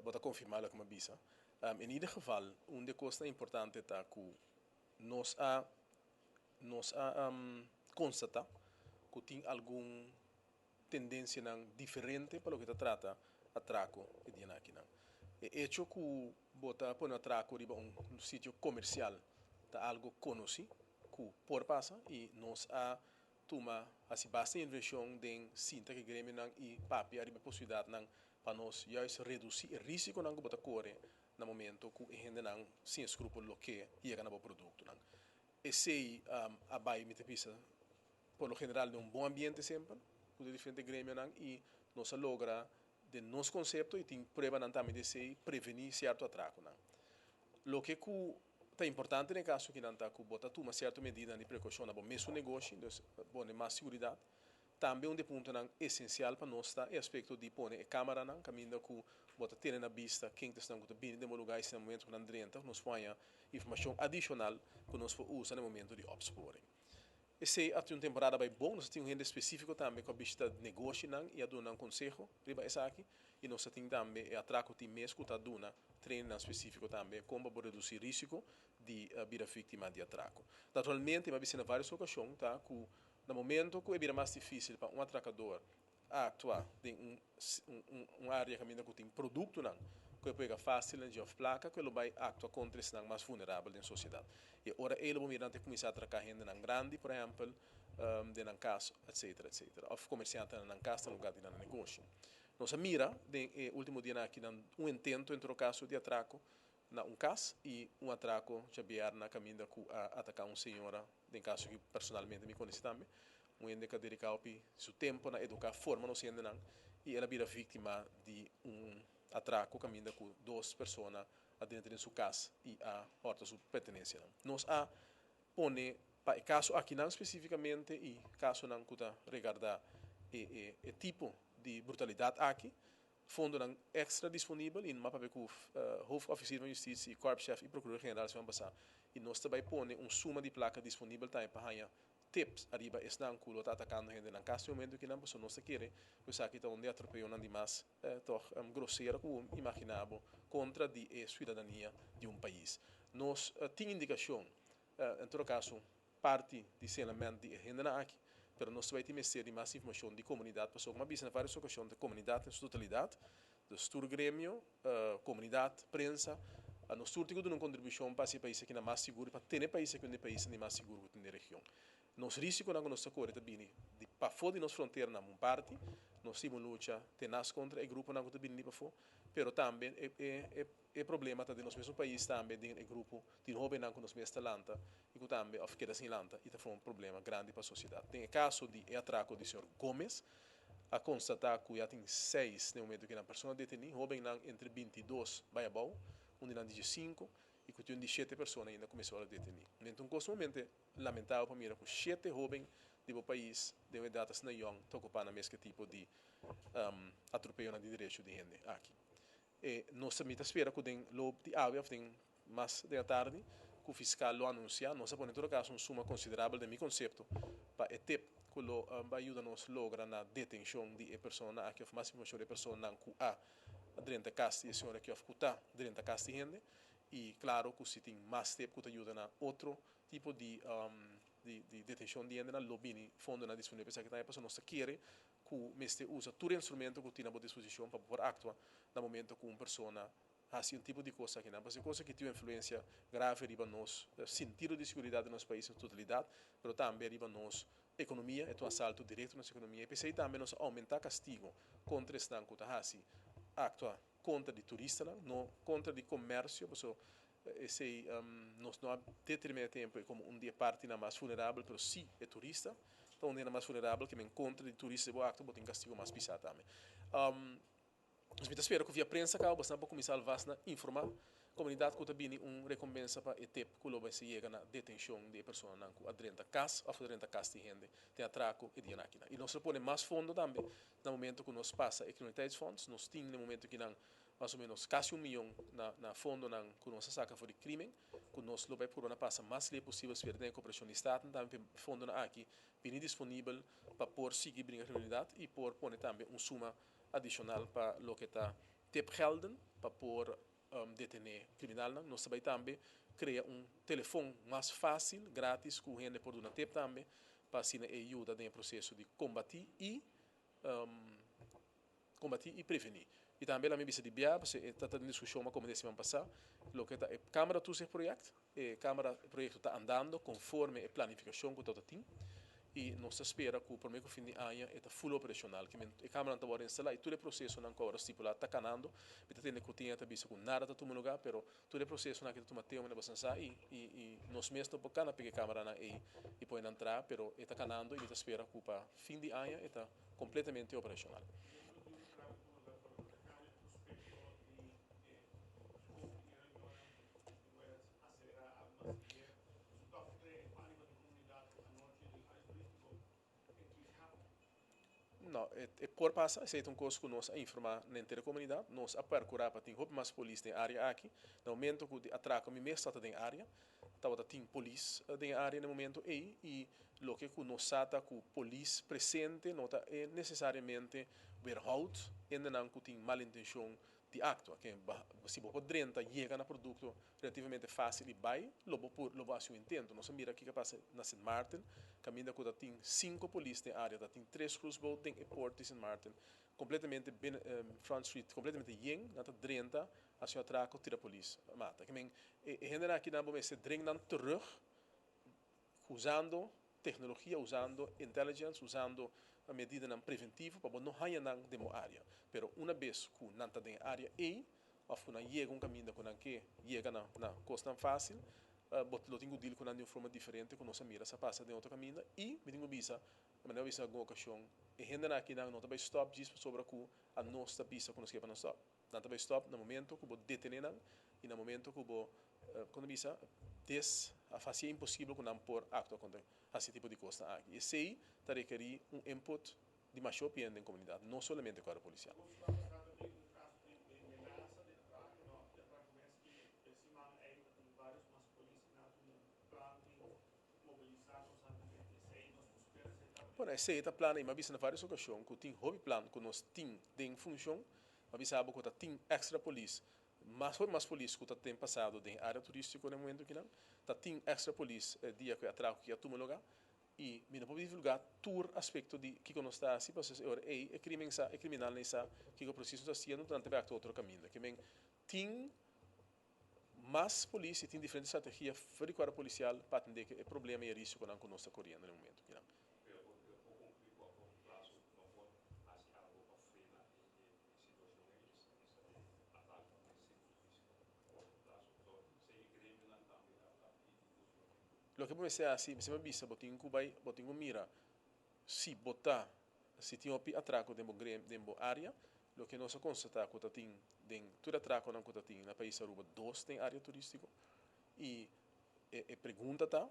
bo ta confirma loke mi a bisa. En ieder geval, un di e cosnan importante ta cu nos a Nos a constata cu tin algun tendencianan diferente pa loke ta trata atraco e dianan akinan. E hecho cu bo ta pone atraco riba un sitio comercial ta algo conoci cu por pasa y nos a tuma haci basta inversion den sinta cu e gremionan y papia riba e posibilidadnan pa nos juist reduci e risiconan cu bo ta core na momento cu e hendenan sin escrupulo lo ke yega na bo productonan. Esey a bay, mi ta bisa, por lo general den un bon ambiente semper cu de diferente gremionan y nos a logra den nos concepto y tin pruebanan tambe di esey preveni cierto atraconan. Loke cu ta importante den e caso akinan ta cu bo ta tuma cierto medidanan di precaucion na bo mesun negoshi, dus pone mas seguridad. Tambe un di e puntonan esencial pa nos ta e aspecto di pone e camaranan caminda cu bo ta tene na bista ken ta esnan cu ta bini den bo lugar y si na momento cu nan drenta nos por haña informacion adicional cu nos por usa na e momento di opsporing. Esey a tin un temporada bay bon, nos a tin un hende specifico tambe cu a bishita negoshinan y a duna nan conseho riba esaki y nos a tin tambe e atraco team mes cu ta duna trainingnan specifico tambe con pa bo reduci risico di bira victima di atraco. Naturalmente mi a bisa na varios ocasion ta cu Na momento ku e bira mas difísil pa un atrakador aktua den un un área kaminda ku tin produktonan ku e por yega fásil na dje òf plaka ku e lo bai aktua kontra esnan mas vulnerabel den sosiedat. I e ora ei lo bo mira nan ta kuminsá atraká hendenan grandi, por ehèmpel, den nan kas, etsetera, etsetera, òf komersiantenan na nan kas na lugá di nan negoshi. Nos a mira den e último dianan aki nan un intento en todo kaso di atrako na un kas i un atrako djabièrna kaminda ku a ataká un señora. Den kaso ki personalmente mi konosé tambe, un hende ku a dediká hopi su tempu na eduká, forma nos hendenan i el a bira víktima di un atrako kaminda ku dos persona a drenta den su kas i a hòrta su pertenensianan. Nos a pone pa e kaso akinan spesífikamente i kasonan ku ta regardá e e tipo di brutalidat aki, fondonan extra disponibel y no papia cu hoofdofficier van justitie, korpschef y procureur general siman pasa y nos ta bay pone un suma di placa disponibel tambe pa haya tips ariba esnan cu lo ta atacando hende nan cas den momento kinan pasobra nos ta kere cu esaki ta un di atropeyonan di mas toch grosero cu bo imagina bo contra di e ciudadania di un pais. Nos tin indicacion en todo caso parti di señalament di e hendenan aki, pero nos ta bai tin mester di mas informashon di komunidat pasobra komo a bisa na varios okashon ta komunidat den su totalidat, dus tur gremio, komunidat, prensa, nos tur tin ku duna un kontribushon pa hasi e pais aki na mas sigur i pa tene e pais aki un di e paisnan di mas sigur ku tin den region. Nos risikonan ku nos ta kore ta bini di. Pafó di nos fronteranan un parti, nos tin un lucha tenas kontra e gruponan ku ta bini di pafó, pero tambe e e e problema ta den nos mesun pais tambe den e grupo di hóbennan ku nos mes ta lanta i ku tambe òf keda sin lanta i ta forma un problema grandi pa sosiedat. Den e kaso di e atrako di señor Gomez a konstatá ku ya tin seis den momento ku nan persona detení, hóbennan entre 22 bai abou, un di nan 15 i ku tin un di shete persona ainda ku mester wòrdu detení. Menter un kos sumamente lamentabel pa mira ku shete hóben di bo pais den un edat asina yòn ta okupá na mes ke tipo di atropeyonan di derecho di hende aki. E nos ta mi ta spera ku den loop di awe òf den mas den atardi ku fiskal lo anunsiá. Nos a pone en todo kaso un suma konsiderabel den mi konsepto pa e tep ku lo bai yuda nos logra na detenshon di e personanan aki òf mas informashon di e personanan ku a drenta kas di e señor aki òf ku ta drenta kas di hende. I klaro ku si tin mas tep ku ta yuda na otro tipo di di detenshon di hendenan lo bini fondonan disponibel pa esaki tambe pasobra nos ta kere ku mester usa tur instrumento ku tin na bo disposishon pa bo por aktua na momento ku un persona hasi un tipo di kos akinan. Pasobra e kos aki tin un influensia grave riba nos sintido di seguridat den nos pais en totalidat, pero tambe riba nos ekonomia. E ta un asalto direkto na nos ekonomia i p'esei tambe nos a oumentá kastigo kontra esnan ku ta hasi aktua kontra di turistanan, no kontra di komersio, pasobra esei nos no a determiná e tempu komo un di e partinan mas vulnerabel, pero si e turista ta un di esnan mas vulnerabel, ke men kontra di turista di bo akto bo tin kastigo mas pisá tambe. Nos mi ta spera ku via prensa kaba bosnan por kuminsá alvas na informá komunidat ku ta bini un rekompensa pa e tep ku lo mester yega na detenshon di e personanan ku a drenta kas òf a drenta kas di hende den atrako e dianan akinan. I nos lo pone mas fondo tambe na momento ku nos pasa e criminaliteitsfonds. Nos tin na e momento akinan mas o menos kasi un miyon na na fondonan ku nos a saka for di krimen ku nos lo bai purba na pasa mas lei posibel spera den e koperashon di Staten tambe pa e fondonan aki bini disponibel pa por sigui bringa kriminalidat i por pone tambe un suma adishonal pa loke ta tipgelden pa por detené kriminalnan. Nos ta bai tambe krea un telefon mas fásil, grátis, ku hende por duna tip tambe pa asina e yuda den e proseso di kombatí i kombatí i prevení. I tambe laga mi bisa di bia, pasobra e ta den diskushon mas komo den siman pasá, loke ta e Kamera Toezichtproject. E Kamera proyekto ta andando konforme e planifikashon ku tabata tin i nos ta spera ku promé ku fin di aña e ta full operashonal. Ke men e kameranan ta wòrdu instalá i tur e prosesonan ku a wòrdu stipulá ta kanando. Mi ta tende ku tin e ta bisa ku nada ta tuma lugá, pero tur e prosesonan aki ta tuma tempu na basansa i i i nos mes no por kana pega e kameranan ei i pone nan traha, pero e ta kanando i mi ta spera ku pa fin di aña e ta kompletamente operashonal. No, e por pasa, esei ta un kos ku nos a informá na henter e komunidat. Nos a perkurá pa tin hopi mas polis den e área aki. Na momento ku di atrako mi mes tabata den e área, tabata tin polis den e área na e momento ei i loke ku nos sa ta ku polis presente no ta nesesariamente weerhoud hendenan ku tin mal intenshon di actua. Ke si bo por drenta yega na producto relativamente facil y bay, lo bo por lo bo haci un intento. Nos a mira kico a pasa na Sint Maarten, caminda cu ta tin cinco polis den area, ta tin tres cruiseboat den e port di Sint Maarten, completamente binnen Front Street completamente yen, nan ta drenta, haci un atraco, tira polis mata. Ke men e hendenan aki nan bo mester dring nan terug Usando tecnologia, usando intelligence, usando medidanan preventivo pa bo no haña nan den bo área. Pero una bes ku nan ta den e área ei òf ku nan yega un kaminda ku nan ke yega na na kosnan fásil, bo lo tin ku deal ku nan di un forma diferente ku nos a mira sa pasa den otro kaminda. I mi tin ku bisa, manera mi a bisa algun okashon, e hendenan akinan no ta bai stòp djis pasobra ku anos ta bisa ku nos ke pa nan stòp. Nan ta bai stòp na momento ku bo detené nan i na momento ku bo, kon ta bisa, des a hasié imposibel ku nan por aktua kontra hasi e tipo di kosnan aki. Esei ta rekerí un input di masha hopi hende den komunidat, no solamente kuadro polisial. Bueno, esei ta plan i mi a bisa na varios okashon ku tin hopi plan ku nos tin den funshon. Mi a bisa bo ku ta tin èkstra polis, mas hopi mas polis ku ta ten pasado den e área turístiko na e momentu kinan. Ta tin èkstra polis e dia ku e atrako ki a tuma lugá i mi no por divulgá tur aspekto di kiko nos ta hasi pasobra e ora ei e krimen sa, e kriminalnan ei sa kiko presis nos ta hasiendo, nan ta bai aktua otro kaminda. Ke men tin Mas polis y tin diferente strategia for di cuadro policial pa atende cu e problema y e risiconan cu nos ta coriendo na e momento kinan. Pero por cumpli cu a Loke bo mester hasi, mi semper bisa bo tin ku bai, bo tin ku mira si bo ta, si tin hopi atrako den bo grem, den bo área. Loke nos a konstatá ku ta tin den tur atrakonan ku ta tin na pais Aruba, dos den área turístiko. I e e pregunta ta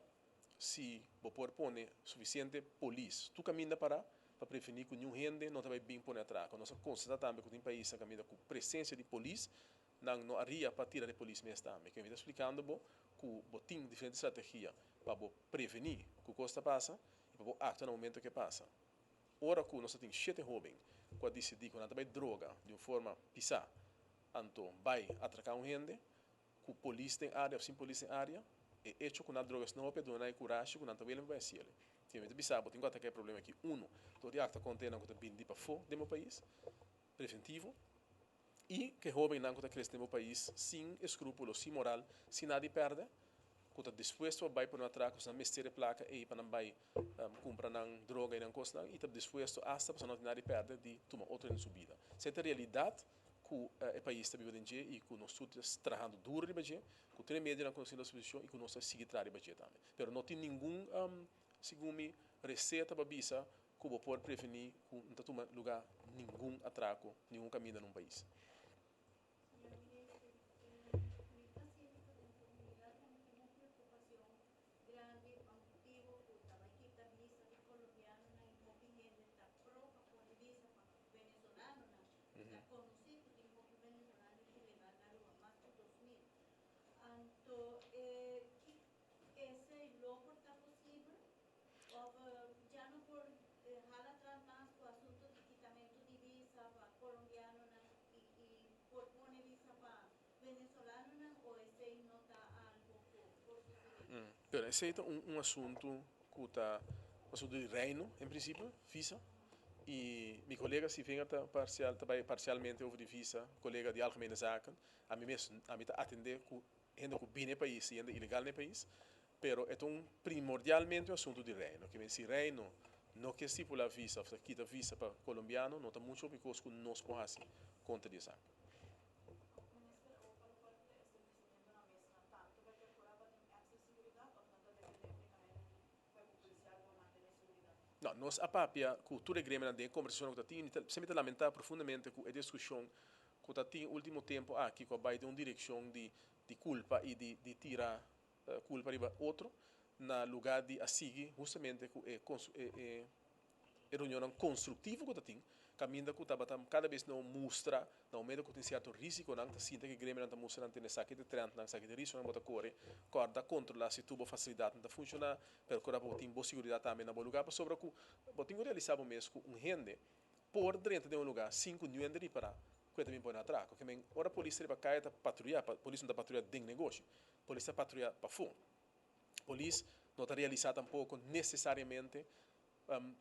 si bo por pone sufisiente polis tur kaminda pará pa prevení ku niun hende no ta bai bin pone atrako. Nos a konstatá tambe ku tin paisnan kaminda ku presensia di polis Nan no a ria pa tira di polis mes tambe. Ke mi ta splikando bo ku bo tin diferente strategia pa bo prevení ku kos ta pasa i pa bo aktua na momento ke pasa. Ora ku nos ta tin shete hóben ku a disidí ku nan ta bai droga di un forma pisá anto bai atraká un hende ku polis den área òf sin polis den área, e echo ku nan droga esnan hopi a duna nan e kurashi ku nan ta welen pa bai hasiel. Ke mi ta bisa bo tin ku ataká e problema aki uno dor di aktua kontra esnan ku ta bini di pafó den bo pais, preventivo. I ku e hóbennan ku ta krese den bo pais sin eskrúpulo, sin moral, sin nada di pèrdè, ku ta dispuesto pa bai pone un atrako si nan mester e plaka ei pa nan bai kumpra nan droga i nan kosnan, i ta dispuesto asta pasobra nan no tin nada di pèrdè di tuma otro hende su bida. Esei ta e realidat ku e pais ta biba den dje i ku nos tur ta trahando duru riba dje, ku tur e medionan ku nos tin na disposishon i ku nos ta sigui traha riba dje tambe. Pero no tin ningun, segun mi, reseta pa bisa Ku bo por prevení ku no ta tuma lugá ningun atrako, ningun kaminda na un pais. Señor Minister, mi ta sinti ku den komunidat nan tin un preokupashon grandi pa motibu ku ta bai kita visa di kolombianonan i hopi hende ta pro pa pone visa pa venezolanonan. Ta konosí ku tin hopi venezolano ilegal na Aruba, mas ku 2000. Anto ki esei lo por ta posibel? Of ya no por hala atras mas cu asunto di kitamento di visa pa colombianonan y por pone visa pa venezolanonan o esey no ta algo cu por sucede? Pero esey ta un asunto cu ta un asunto di Reino en principio, visa. Y mi colega Sivinger ta parcial ta bay parcialmente over di visa, colega di Algemene Zaken. Ami mes ami ta atende cu hende cu bini e pais y hende ilegal na e pais. Pero e ta un primordialmente un asuntu di Reino. Ke men si Reino no ke stipula visa of ta kita visa pa Colombiano no ta mucho hopi kos ku nos por hasi kontra di esaki. Minister, awor pa lokual ku ta establesimentonan mes nan tantu bai perkurá pa tin èkstra seguridat òf nan ta dependé únikamente di kuerpo polisial pa mantené seguridat? No, nos a papia ku tur e gremionan den e kombersashonnan ku ta tin i mi ta lamentá profundamente ku e diskushon ku ta tin último tempu aki ku a bai den un direkshon di di kulpa i di di tira culpa riba otro na lugar di a sigui hustamente cu e e reunionnan constructivo cu ta tin, caminda cu tabata cada bes no mustra na momento cu tin cierto risiconan ta sinta cu e gremionan ta mustra nan tene esaki ta e trendnan, esaki ta e risonan bo ta core, corda controla si tur bo facilidadnan ta funciona, pero corda pa bo tin bo siguridad tambe na bo lugar pasobra cu bo tin cu realisa bo mes cu un hende por drenta den un lugar sin cu niun hende ripara cu e ta bin pone atraco. Ke men ora polis ta riba caya ta patruya, polis no ta patruya den negoshi. Polis ta patruya pafó. Polis no ta realisá tampoko nesesariamente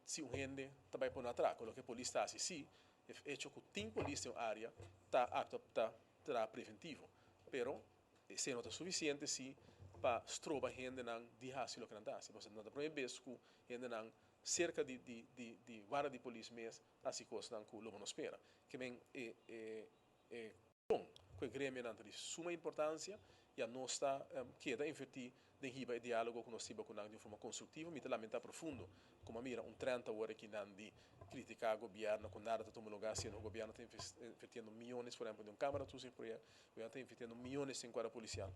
si un hende ta bai pone atraco. Loke polis ta hasi si, e hecho ku tin polis den un área ta aktua ta traha preventivo. Pero esei no ta sufisiente si pa stroba hendenan di hasi loke nan ta hasi. Pasobra no ta promé bes ku hendenan serka di di di di warda di polis mes hasi kosnan ku lo bo no spera. Ke men e e e Kon ku e gremionan ta di suma importansia i a nos ta keda invertí den hiba e diálogo ku nos hiba ku nan di un forma konstruktivo. Mi ta lamentá profundo ku mi a mira un trend awor akinan di kritiká gobièrnu ku nada ta tuma lugá siendo ku gobièrnu ta invertiendo miónes por ehèmpel den un kámara toezichtproject, gobièrnu ta invertiendo miónes den kuadra polisial,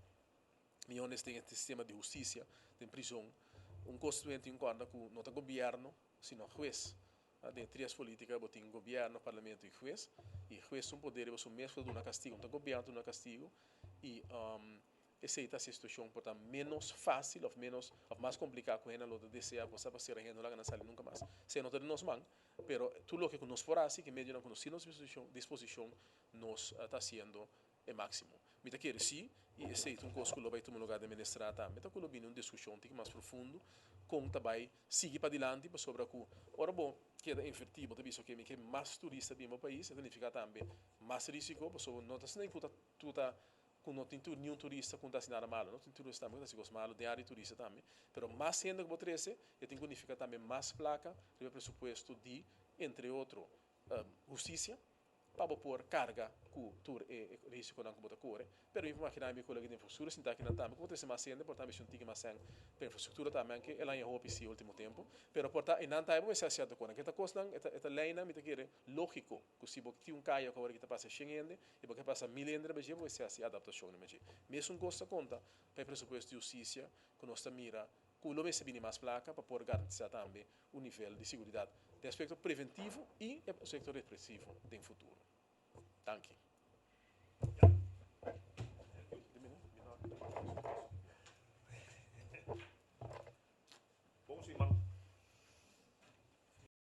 miónes den e sistema di hustisia, den prizon. Un kos tur hende tin kòrda ku no ta gobièrnu sino hues. Den e trias politica bo tin gobierno, parlamento y hues, y hues ta un poder riba su mes cu ta duna castigo, no ta gobierno ta duna castigo, y esey ta haci e situacion por ta menos facil of menos of mas complica cu hende lo ta desea, bo sa pa cera hende no laga nan sali nunca mas. Esey no ta den nos man, pero tur loke cu nos por haci, cu e medionan cu nos tin nos disposicion, nos ta haciendo e máksimo. Mi ta kere sí, i esei ta un kos ku lo bai tuma lugá den Ministerat tambe, ta ku lo bini un diskushon tiki mas profundo kon ta bai sigui padilanti, pasobra ku ora bo keda invertí, bo ta bisa oke mi ke mas turista bin bo pais, e ta nifiká tambe mas risiko, pasobra no ta asina ku ta ku ta ku no tin niun turista ku no ta hasi nada malo, no tin turista tambe ku ta hasi kos malo den área di turista tambe, pero mas hende ku bo trese e tin ku nifiká tambe mas plaka riba e presupuesto di entre otro hustisia. Pa bo por karga ku tur e risikonan ku bo ta kore. Pero mi por imaginá mi kolega di infrastruktura sinta akinan tambe ku por trese mas hende, por ta mester un tiki mas sèn pa infrastruktura tambe anke el aña hopi si ultimo tempu. Pero por ta einan tambe bo mester hasi sierto konan. Ke ta kosnan, e ta leinan mi ta kere lógiko ku si bo tin un kaya ku awor aki ta pasa shen hende i bo ke pasa mil hende riba dje bo mester hasi adaptashon riba dje. Mesun kos ta konta pa e presupuesto di hustisia ku nos ta mira ku lo mester bini mas plaka pa por garantisá tambe un nivel di siguridat den aspekto preventivo i e aspekto represivo den futuro. Danki.